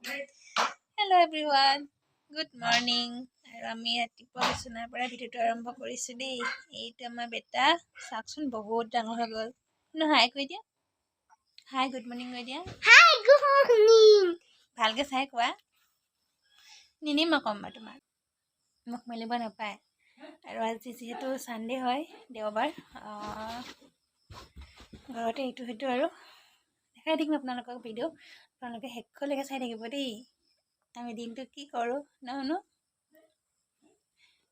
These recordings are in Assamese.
Hello everyone, good morning. আৰু আমি ৰাতিপুৱা বিচনাৰ পৰা ভিডিঅ'টো আৰম্ভ কৰিছোঁ দেই। এইটো আমাৰ বেটা, চাওকচোন বহুত ডাঙৰ হৈ গ'ল। হাই কৈ দিয়া, হাই গুড মৰ্ণিং কৈ দিয়া। Hi, good morning. ভালকৈ চাই কোৱা, নিনিম আকৌ মই তোমাক, মুখ মেলিব নাপায়। আৰু আজি যিহেতু ছানডে হয়, দেওবাৰ, ঘৰতে ইটো সিটো আৰু দেখাই থাকিম আপোনালোকক ভিডিঅ', আপোনালোকে শেষলৈকে চাই থাকিব দেই। আমি দিনটো কি কৰোঁ নহনো,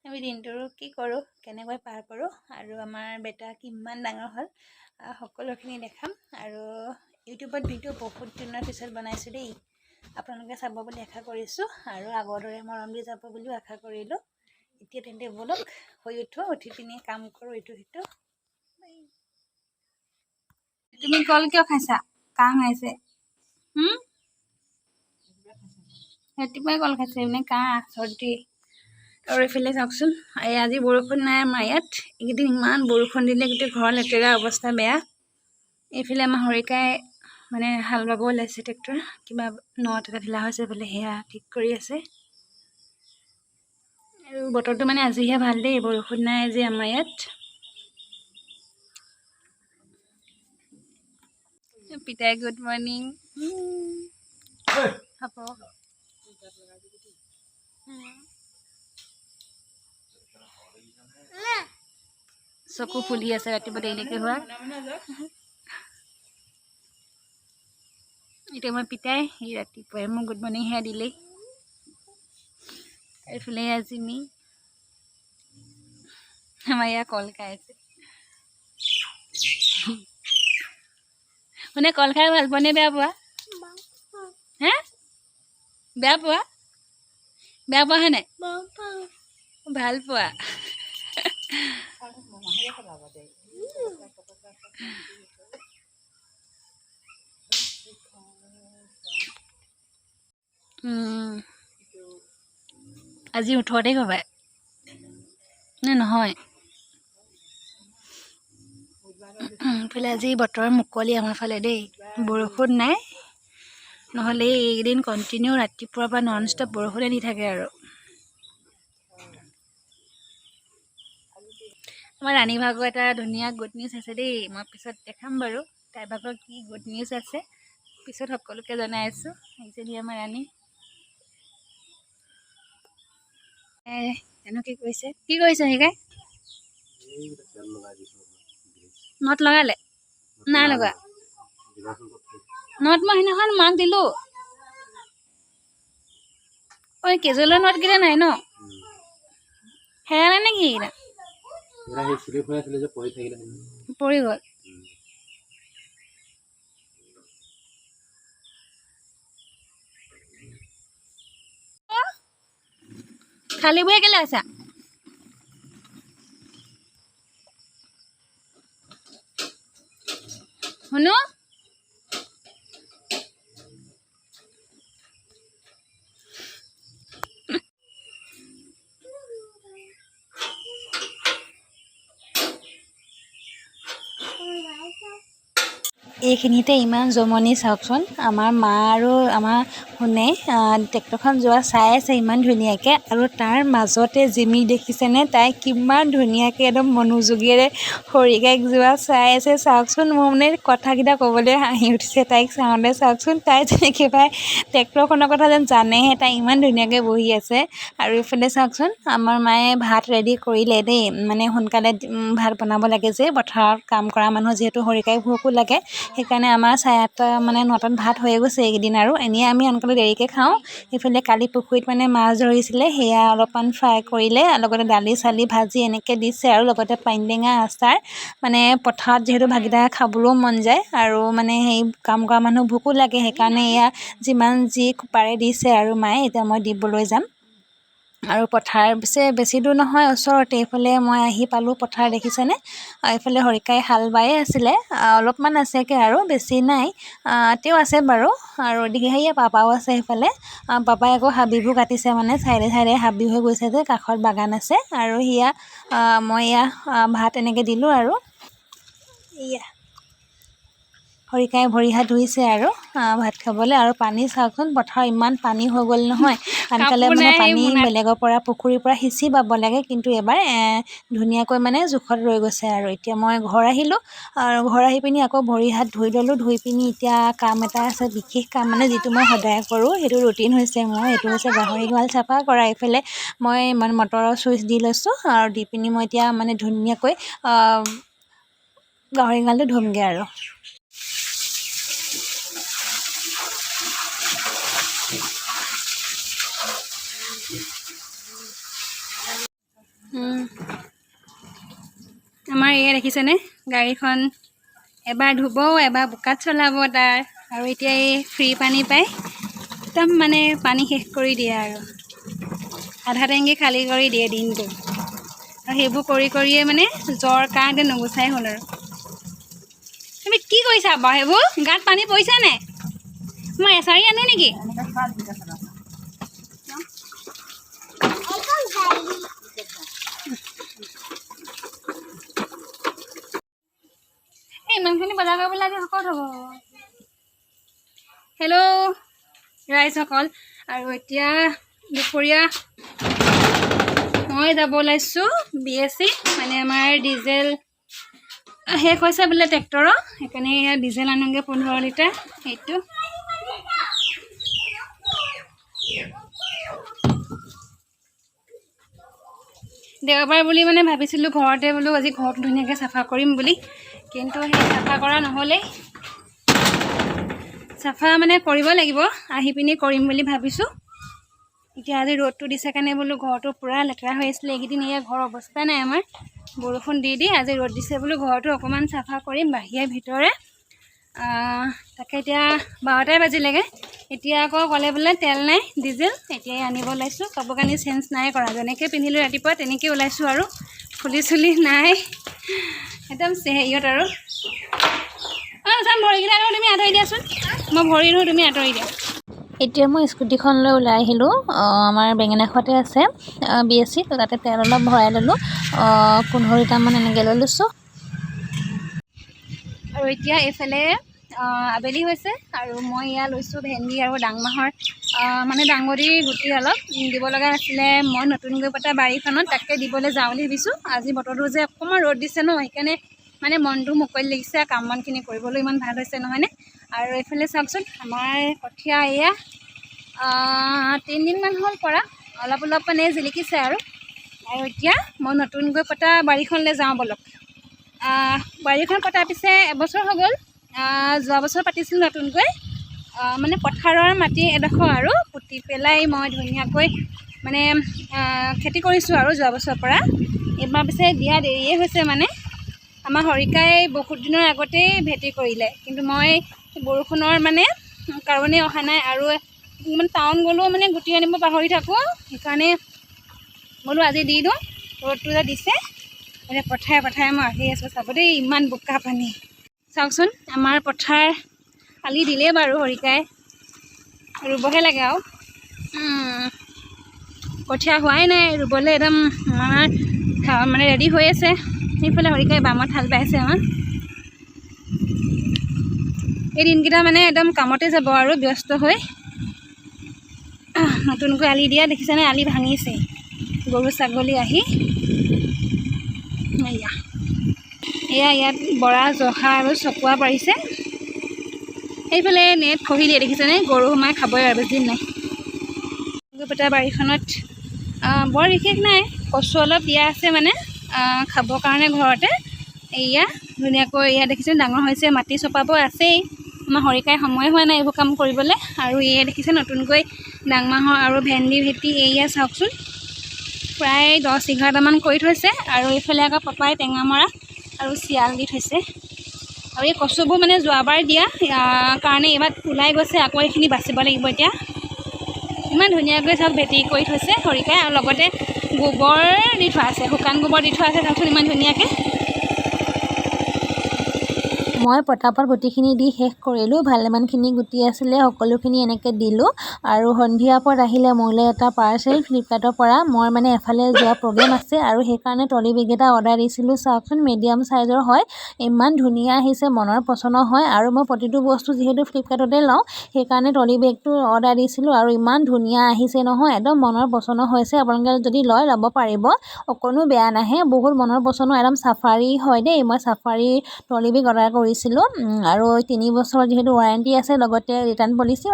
আমি দিনটো কি কৰোঁ, কেনেকৈ পাৰ কৰোঁ, আৰু আমাৰ বেটা কিমান ডাঙৰ হ'ল, সকলোখিনি দেখাম। আৰু ইউটিউবত ভিডিঅ' বহুত দিনৰ পিছত বনাইছোঁ দেই, আপোনালোকে চাব বুলি আশা কৰিছোঁ, আৰু আগৰ দৰে মৰম দি যাব বুলিও আশা কৰিলোঁ। এতিয়া তেন্তে ব'লক শুই উঠোঁ, উঠি পিনি কাম কৰোঁ ইটো সিটো। তুমি কল কিয় খাইছা? কাহ হৈছে। ৰাতিপুৱাই কল খাইছে, মানে কাহ চৰ্দি। আৰু এইফালে চাওকচোন, এই আজি বৰষুণ নাই আমাৰ ইয়াত, এইকেইদিন ইমান বৰষুণ দিলে গোটেই ঘৰৰ লেতেৰা অৱস্থা বেয়া। এইফালে আমাৰ হৰিকাই মানে হাল বাব ওলাইছে ট্ৰেক্টৰ, কিবা not এটা ঢিলা হৈছে বোলে, সেয়া ঠিক কৰি আছে। আৰু বতৰটো মানে আজিহে ভাল দেই, বৰষুণ নাই আজি আমাৰ ইয়াত। পিতাই গুড মৰ্ণিং। হ'ব, চকু ফুলি আছে ৰাতিপুৱা দেৰিলৈকে হোৱা। এতিয়া মই পিতাই সি ৰাতিপুৱাই মোক গুড মৰ্ণিং সেয়া দিলেই। এইফালে জিমি আমাৰ ইয়াৰ কল খাই আছে। মানে কল খাই ভাল পোৱা নে বেয়া পোৱা? হে, বেয়া পোৱা? বেয়া পোৱা হয় নাই? ভাল পোৱা। আজি 18 তাৰিখ হ'ব নে নহয়? ইফালে আজি বতৰ মুকলি আমাৰ ফালে দেই, বৰষুণ নাই। নহ'লে এইকেইদিন কণ্টিনিউ ৰাতিপুৱাৰ পৰা নন ষ্টপ বৰষুণে দি থাকে। আৰু আমাৰ ৰাণী ভাগৰ এটা ধুনীয়া গুড নিউজ আছে দেই, মই পিছত দেখাম বাৰু তাইৰ ভাগৰ কি গুড নিউজ আছে, পিছত সকলোকে জনাই আছোঁ। এইজনী আমাৰ ৰাণী। জানো কি কৰিছে, কি কৰিছে শিকাই? Not লগালে নাই লগোৱা not, মই সেইদিনাখন মাক দিলোঁ। ঐ কেজুৱেলৰ নটকেইটা নাই ন, হেৰালে নেকি এইকেইটা? পৰি গ'ল। খালী ভৰিয়ে কেলৈ আছা? শুনো, এইখিনিতে ইমান জমনি চাওকচোন, আমাৰ মা আৰু আমাৰ সোণে ট্ৰেক্টৰখন যোৱা চাই আছে ইমান ধুনীয়াকৈ। আৰু তাৰ মাজতে জিমি দেখিছেনে, তাই কিমান ধুনীয়াকৈ একদম মনোযোগেৰে হৰিকাইক যোৱা চাই আছে চাওকচোন। মোৰ মানে কথাকেইটা ক'বলৈ হাঁহি উঠিছে তাইক চাওঁতে। চাওকচোন তাই যেনেকৈ পাই ট্ৰেক্টৰখনৰ কথা যেন জানেহে, তাই ইমান ধুনীয়াকৈ বহি আছে। আৰু এইফালে চাওকচোন আমাৰ মায়ে ভাত ৰেডি কৰিলে দেই, মানে সোনকালে ভাত বনাব লাগে যে, পথাৰত কাম কৰা মানুহ যিহেতু হৰিকাইক ভোকো লাগে, সেইকাৰণে আমাৰ 8:30 মানে 9টাত ভাত হৈয়ে গৈছে এইকেইদিন। আৰু এনেই আমি সোনকালে দেৰিকৈ খাওঁ। সেইফালে কালি পুখুৰীত মানে মাছ ধৰিছিলে, সেয়া অলপমান ফ্ৰাই কৰিলে, লগতে দালি চালি ভাজি এনেকৈ দিছে, আৰু লগতে পানীটেঙা আচাৰ। মানে পথাৰত যিহেতু ভাতকেইটা খাবলৈও মন যায়, আৰু মানে সেই কাম কৰা মানুহ ভোকো লাগে, সেইকাৰণে এয়া যিমান যি পাৰে দিছে আৰু মায়ে। এতিয়া মই দিবলৈ যাম। আৰু পথাৰ পিছে বেছি দূৰ নহয়, ওচৰতে। এইফালে মই আহি পালোঁ পথাৰ দেখিছেনে। এইফালে হৰিকাই হাল বায়ে আছিলে, অলপমান আছেগৈ আৰু বেছি নাই, তেওঁ আছে বাৰু। আৰু সেয়া পাপাও আছে সেইফালে। পাপাই আকৌ হাবিবোৰ কাটিছে, মানে চাইডে চাইডে হাবি হৈ গৈছে যে, কাষত বাগান আছে। আৰু সেয়া মই এয়া ভাত এনেকৈ দিলোঁ। আৰু এয়া হৰিকাই ভৰি হাত ধুইছে আৰু ভাত খাবলৈ। আৰু পানী চাওকচোন, পথাৰত ইমান পানী হৈ গ'ল নহয়। আনকালে কাপোৰ মানে নাই সেই পানী মোনাত। বেলেগৰ পৰা পুখুৰীৰ পৰা সিঁচি বাব লাগে, কিন্তু এবাৰ ধুনীয়াকৈ মানে জোখত ৰৈ গৈছে। আৰু এতিয়া মই ঘৰ আহিলোঁ আৰু ঘৰ আহি পিনি আকৌ ভৰি হাত ধুই ল'লোঁ। ধুই পিনি এতিয়া কাম এটা আছে, বিশেষ কাম মানে যিটো মই সদায় কৰোঁ, সেইটো ৰুটিন হৈছে মোৰ। সেইটো হৈছে গাহৰি গঁৰাল চাফা কৰা। এইফালে মই মানে মটৰৰ ছুইচ দি লৈছোঁ আৰু দি পিনি মই এতিয়া মানে ধুনীয়াকৈ গাহৰি গঁৰালটো ধুমগৈ আৰু। আমাৰ এয়া দেখিছেনে গাড়ীখন, এবাৰ ধুব এবাৰ বোকাত চলাব তাৰ। আৰু এতিয়া এই ফ্ৰী পানী পাই একদম মানে পানী শেষ কৰি দিয়ে আৰু আধা টেংকি খালী কৰি দিয়ে দিনটো। আৰু সেইবোৰ কৰি কৰিয়ে মানে জ্বৰ কাহ এতিয়া নুগুচাই হ'ল আৰু। তুমি কি কৰিছা বাৰু, সেইবোৰ গাত পানী পৰিছে নাই? মই এচাৰি আনো নেকি? এখন গাড়ী। এই ইমানখিনি বজাৰ কৰিব লাগে, ক'ত হ'ব? হেল্ল' ৰাইজসকল, আৰু এতিয়া দুপৰীয়া মই যাব ওলাইছোঁ বি এছ চি, মানে আমাৰ ডিজেল শেষ হৈছে বোলে ট্ৰেক্টৰৰ, সেইকাৰণে এয়া ডিজেল আনোগৈ 15 লিটাৰ। সেইটো দেওবাৰ বুলি মানে ভাবিছিলোঁ ঘৰতে বোলো আজি ঘৰটো ধুনীয়াকৈ চাফা কৰিম বুলি, কিন্তু সেই চাফা কৰা নহ'লেই। চাফা মানে কৰিব লাগিব, আহি পিনি কৰিম বুলি ভাবিছোঁ। এতিয়া আজি ৰ'দটো দিছে কাৰণে বোলো ঘৰটো পূৰা লেতেৰা হৈ আছিলে এইকেইদিন, এয়া ঘৰৰ অৱস্থা নাই আমাৰ, বৰষুণ দি দি আজি ৰ'দ দিছে বোলো ঘৰটো অকণমান চাফা কৰিম বাহিৰে ভিতৰে। তাকে এতিয়া 12টাই বাজিলেগৈ। এতিয়া আকৌ ক'লে বোলে তেল নাই ডিজেল, এতিয়াই আনিব ওলাইছোঁ। কাপোৰ কানি চেঞ্জ নাই কৰা, যেনেকৈ পিন্ধিলোঁ ৰাতিপুৱা তেনেকৈ ওলাইছোঁ আৰু, ফুলি চুলি নাই একদম হেৰিয়ত আৰু। অঁ যাম, ভৰিকেইটা ধো, তুমি আঁতৰি দিয়াচোন, মই ভৰি ধো, তুমি আঁতৰি দিয়া। এতিয়া মই স্কুটিখন লৈ ওলাই আহিলোঁ। আমাৰ বেঙেনাখোৱাতে আছে বি এছ চি, তো তাতে তেল অলপ ভৰাই ল'লোঁ, 15 লিটাৰমান এনেকৈ লৈ লৈছোঁ। আৰু এতিয়া এইফালে আবেলি হৈছে আৰু মই এয়া লৈছোঁ ভেন্দি আৰু ডাংমাহৰ মানে দাংবডিৰ গুটি অলপ দিব লগা আছিলে। মই নতুনকৈ পতা বাৰীখনত তাকে দিবলৈ যাওঁ বুলি ভাবিছোঁ। আজি বতৰটো যে অকণমান ৰ'দ দিছে ন, সেইকাৰণে মানে মনটো মুকলি লাগিছে, কাম বনখিনি কৰিবলৈ ইমান ভাল হৈছে নহয়নে? আৰু এইফালে চাওকচোন আমাৰ কঠীয়া এয়া 3 দিনমান হ'ল পৰা, অলপ অলপ মানে জিলিকিছে আৰু। আৰু এতিয়া মই নতুনকৈ পতা বাৰীখনলৈ যাওঁ ব'লক। বাৰীখন পতা পিছে এবছৰ হৈ গ'ল, যোৱা বছৰ পাতিছিলোঁ নতুনকৈ। মানে পথাৰৰ মাটি এডোখৰ আৰু পুতি পেলাই মই ধুনীয়াকৈ মানে খেতি কৰিছোঁ আৰু যোৱা বছৰৰ পৰা। এইবাৰ পিছে দিয়া দেৰিয়ে হৈছে, মানে আমাৰ হৰিকাই বহুত দিনৰ আগতেই ভেটি কৰিলে, কিন্তু মই বৰষুণৰ মানে কাৰণেই অহা নাই আৰু মানে টাউন গ'লেও মানে গুটি আনিব পাহৰি থাকোঁ, সেইকাৰণে বোলো আজি দি দিওঁ, ৰ'দটো যে দিছে। এতিয়া পথাৰে পথাৰে মই আহি আছোঁ, চাব দেই ইমান বোকা পানী। চাওকচোন আমাৰ পথাৰ আলি দিলেই বাৰু হৰিকাই, ৰুবহে লাগে আৰু। কঠীয়া হোৱাই নাই ৰুবলৈ, একদম আমাৰ মানে ৰেডি হৈ আছে। সেইফালে হৰিকাই বামত হাল বাই আছে আমাৰ। এই দিনকেইটা মানে একদম কামতে যাব আৰু ব্যস্ত হৈ। নতুনকৈ আলি দিয়া দেখিছেনে, আলি ভাঙিছে গৰু ছাগলী আহি। এয়া এয়া ইয়াত বৰা জহা আৰু চকুৱা পাৰিছে। সেইফালে নেট খহিলে দেখিছেনে, গৰু সোমাই খাবই আৰু বেছি দিন নাই। পতা বাৰীখনত বৰ বিশেষ নাই, কচু অলপ দিয়া আছে মানে খাবৰ কাৰণে ঘৰতে। এয়া ধুনীয়াকৈ এয়া দেখিছে ডাঙৰ হৈছে, মাটি চপাব আছেই, আমাৰ হৰিকাই সময় হোৱা নাই এইবোৰ কাম কৰিবলৈ। আৰু এয়া দেখিছে নতুনকৈ ডাংমাহৰ আৰু ভেন্দি ভেটি, এয়া চাওকচোন প্ৰায় 10-11টামান কৰি থৈছে। আৰু এইফালে আকৌ পাপাই টেঙামৰা আৰু চিয়াল দি থৈছে। আৰু এই কচুবোৰ মানে যোৱাবাৰ দিয়া কাৰণে এইবাৰ ওলাই গৈছে, আকৌ এইখিনি বাচিব লাগিব এতিয়া। ইমান ধুনীয়াকৈ চাওক ভেটি কৰি থৈছে হৰিকাই, আৰু লগতে গোবৰ দি থোৱা আছে, শুকান গোবৰ দি থোৱা আছে, চাওকচোন ইমান ধুনীয়াকৈ। মই পটাপট গুটিখিনি দি শেষ কৰিলোঁ। ভালেমানখিনি গুটি আছিলে, সকলোখিনি এনেকৈ দিলোঁ। আৰু সন্ধিয়া পৰত আহিলে মোলৈ এটা পাৰ্চেল ফ্লিপকাৰ্টৰ পৰা। মই মানে এফালে যোৱা প্ৰগ্ৰেম আছে আৰু সেইকাৰণে ট্ৰলি বেগ এটা অৰ্ডাৰ দিছিলোঁ। চাওকচোন, মিডিয়াম চাইজৰ হয়, ইমান ধুনীয়া আহিছে, মনৰ পচন্দৰ হয়। আৰু মই প্ৰতিটো বস্তু যিহেতু ফ্লিপকাৰ্টতে লওঁ, সেইকাৰণে ট্ৰলি বেগটো অৰ্ডাৰ দিছিলোঁ আৰু ইমান ধুনীয়া আহিছে নহয়, একদম মনৰ পচন্দৰ হৈছে। আপোনালোকে যদি লয়, ল'ব পাৰিব, অকণো বেয়া নাহে। বহুত মনৰ পচন্দৰ, একদম চাফাৰী হয় দেই। মই চাফাৰী ট্ৰলি বেগ অৰ্ডাৰ কৰিছিলোঁ আৰু 3 বছৰ যিহেতু ৱাৰেণ্টি আছে, লগতে ৰিটাৰ্ণ পলিচি।